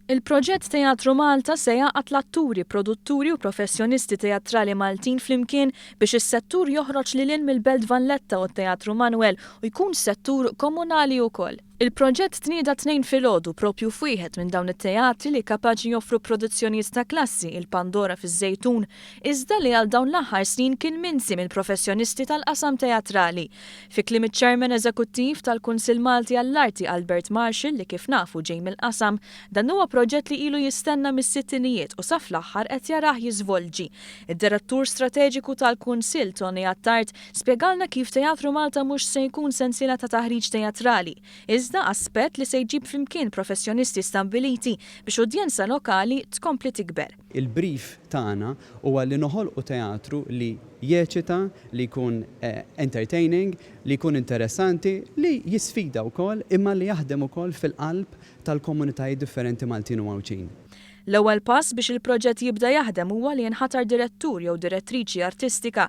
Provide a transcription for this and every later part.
Il-proġett Teatru Malta se jgħaqqad l-atturi, produtturi u professjonisti teatrali Maltin flimkien biex is-settur joħroġ lil hinn mill-Belt Valletta u t-Teatru Manoel u jkun settur komunali ukoll. Il-proġett tnieda t-Tnejn filgħodu proprju f'wieħed minn dawn it-teatri li kapaċi joffru produzzjonijiet ta' klassi, il-Pandora fiż-Żejtun, iżda li għal dawn l-aħħar snin kien minsi mill-professjonisti tal-qasam teatrali. Fi kliem iċ-Chairman Eżekuttiv tal-Kunsill Malti għall-Arti Albert Marshall li kif nafu ġej mill-qasam, dan huwa proġett li ilu jistenna mis-sittinijiet u sa fl-aħħar qed jarah jiżvolġi. Id-Direttur Strateġiku tal-Kunsill Tony Attard Spjegalna kif Teatru Malta mhux se jkun sensiela ta' taħriġ teatrali, iżda aspett li se jġib flimkien professjonisti stabbiliti biex udjenza lokali tkompli tikber. Il-brief tagħna huwa li noħolqu teatru li jeċita, li jkun entertaining, li jkun interessanti, li jisfida wkoll imma li jaħdem ukoll fil-qalb tal-komunitajiet differenti Maltin u Għawdxin. L-ewwel pass biex il-proġett jibda jaħdem huwa li jinħatar direttur jew direttriċi artistika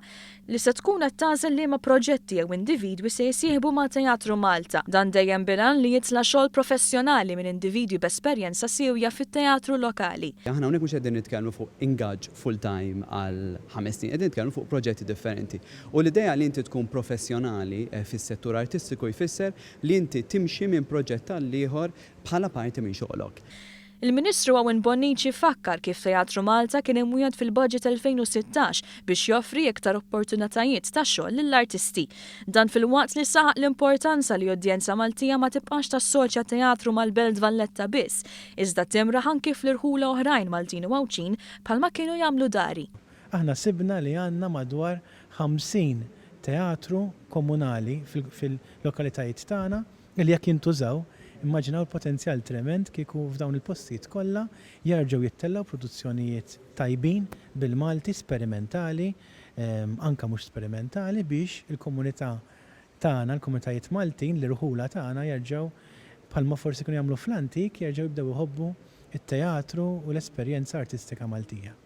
li se tkun qed tagħżel liema proġetti jew individwi se jisieħbu ma' Teatru Malta. Dan dejjem bil-għan li jitla' xogħol professjonali minn individwi b'esperjenza siewja fit-teatru lokali. Aħna hawnhekk mhux qegħdin nitkellmu fuq ingaġġ full-time għal 5 snin, qegħdin nitkellmu fuq proġetti differenti. U l-idea li inti tkun professjonali fis-settur artistiku jfisser li inti timxi minn proġett għall-ieħor bħala parti minn xogħlok. Il-Ministru Owen Bonnici fakkar kif Teatru Malta kien imwiegħed fil-Budget 2016 biex joffri iktar opportunitajiet ta' xogħol lill-artisti. Dan filwaqt li saħaq l-importanza li udjenza Maltija ma tibqax tassoċja teatru mal-Belt Valletta biss, iżda timraħ anki fl-irħula oħrajn Maltin u Għawdxin bħalma kienu jagħmlu dari. Aħna sibna li għandna madwar 50 teatru komunali fil-lokalitajiet tagħna li jekk jintużaw, immaġinaw il-potenzjal tremend kieku f'dawn il-postijiet kollha jerġgħu jittellgħu produzzjonijiet tajbin bil-Malti, sperimentali, anke mhux sperimentali biex il-komunità tagħna, l-komunitajiet Maltin, l-irħula tagħna jerġgħu bħalma forsi kienu jagħmlu fl-antik, jerġgħu jibdew iħobbu t-teatru u l-esperjenza artistika Maltija.